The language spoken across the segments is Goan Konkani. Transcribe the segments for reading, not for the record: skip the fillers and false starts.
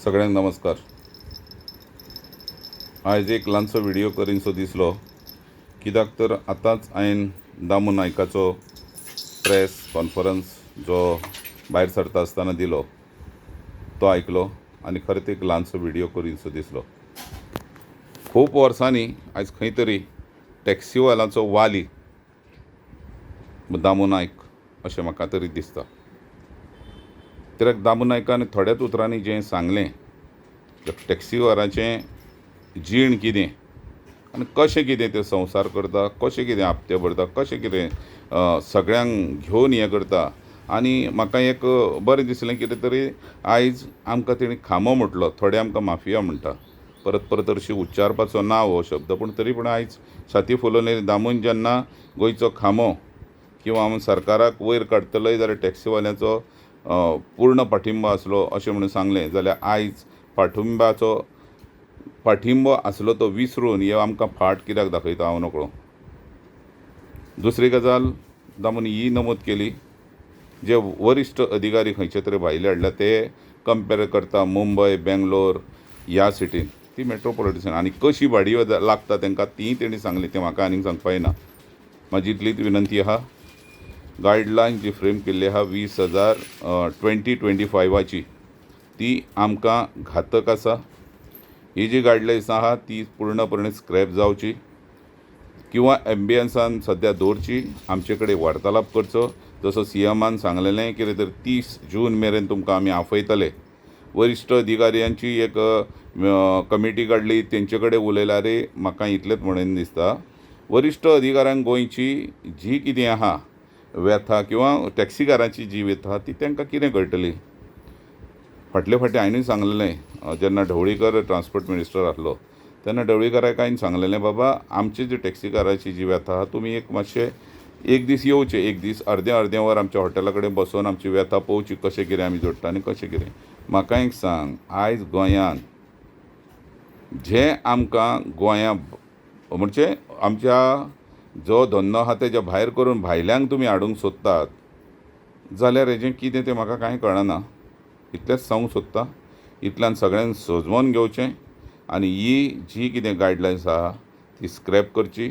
सगळ्यांक नमस्कार. आयज एक ल्हानसो व्हिडियो करीनसो दिसलो, कित्याक तर आतांच हांवें दामू नायकाचो प्रेस कॉन्फरन्स जो भायर सरता आसतना दिलो तो आयकलो आनी खरेंच एक ल्हानसो व्हिडियो करीनसो दिसलो. खूब वर्सांनी आयज खंय तरी टॅक्सीवाल्यांचो वाली दामू नायक अशें म्हाका तरी दिसता. कित्याक दामू नायकान थोड्याच उतरांनी जें सांगलें, टॅक्सीकारांचें जीण कितें आनी कशें कितें ते संवसार करता, कशें कितें हप्ते भरता, कशें कितें सगळ्यांक घेवन हें करता आनी म्हाका एक बरें दिसलें कितें तरी आयज आमकां तेणी खांबो म्हटलो, थोडे आमकां माफिया म्हणटा. परत परत हरशीं उच्चारपाचो ना हो शब्द पूण तरी पूण आयज छाती फुलोवन दामून जेन्ना गोंयचो खांबो किंवां आमी सरकाराक वयर काडटले जाल्यार टॅक्सीवाल्यांचो पूर्ण पाठिंबो आसलो अशें म्हणून सांगलें जाल्यार आयज पाठिंब्याचो पाठिंबो आसलो तो विसरून हे आमकां फाट कित्याक दाखयता हांव नकळो. दुसरी गजाल दामून ही नमूद केली, जे वरिश्ठ अधिकारी खंयचे तरी भायले हाडल्या ते कंपेर करता मुंबय बेंगलोर ह्या सिटीन ती मेट्रोपोलिटन आनी कशी भाडी लागता तांकां तीय तेणी सांगली, तें म्हाका आनीक सांगपा येना. म्हाजी इतलीच विनंती आहा, गायडलायन जी फ्रेम केल्ली आहा 20,000 2025 ती आमकां घातक आसा. ही जी गायडलायन्स आहा ती पूर्णपणे स्क्रॅप जावची किंवा एम्बियन्सान सद्या दवरची, आमचे कडेन वार्तालाप करचो. जसो सी एमान सांगलेलें कितें तर 30 जून मेरेन तुमकां आमी आफयतले. वरिश्ठ अधिकाऱ्यांची एक कमिटी काडली, तेंचे कडेन उलयल्यार म्हाका इतलेंच म्हणीन दिसता, वरिश्ठ अधिकाऱ्यांक गोंयची जी कितें आहा व्यथा किंवां टॅक्सीकारांची जी व्यथा ती तांकां कितें कळटली. फाटले फावटी हांवें सांगलेलें, जेन्ना ढवळीकर ट्रान्सपोर्ट मिनिस्टर आसलो तेन्ना ढवळीकराक हांवें सांगलेलें, बाबा आमची जी टॅक्सीकाराची जी व्यथा आहा तुमी एक मातशें एक दीस येवचे, एक दीस अर्दें अर्दें वर आमच्या हॉटेला कडेन बसोन आमची व्यथा पळोवची, कशें कितें आमी जोडटा आनी कशें कितें. म्हाका एक सांग, आयज गोंयांत जें आमकां गोंया म्हणजे आमच्या जो धंदो आहा तेज्या भायर करून भायल्यांक तुमी हाडूंक सोदतात जाल्यार हेजें कितें तें म्हाका कांय कळना. इतलेंच सांगूंक सोदतां, इतल्यान सगळ्यांक सोजमून घेवचें आनी ही जी कितें गायडलायन्स आहा ती स्क्रॅप करची.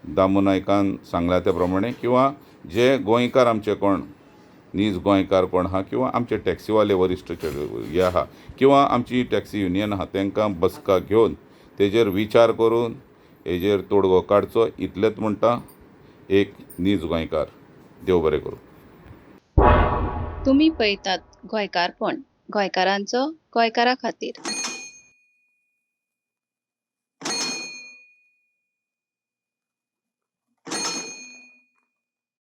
दामू नायकान सांगलां त्या प्रमाणे, किंवां जे गोंयकार आमचे कोण नीज गोंयकार कोण आहा किंवां आमचे टॅक्सीवाले वरिश्ठ हे आहा किंवां आमची टॅक्सी युनियन आहा तांकां बसका घेवन तेजेर विचार करून हेजेर तोडगो काडचो, इतलेंच म्हणटा. एक नीज गोंयकार. देव बरें करूं. तुमी पळयतात गोंयकारपण, गोंयकारांचो गोंयकारा खातीर.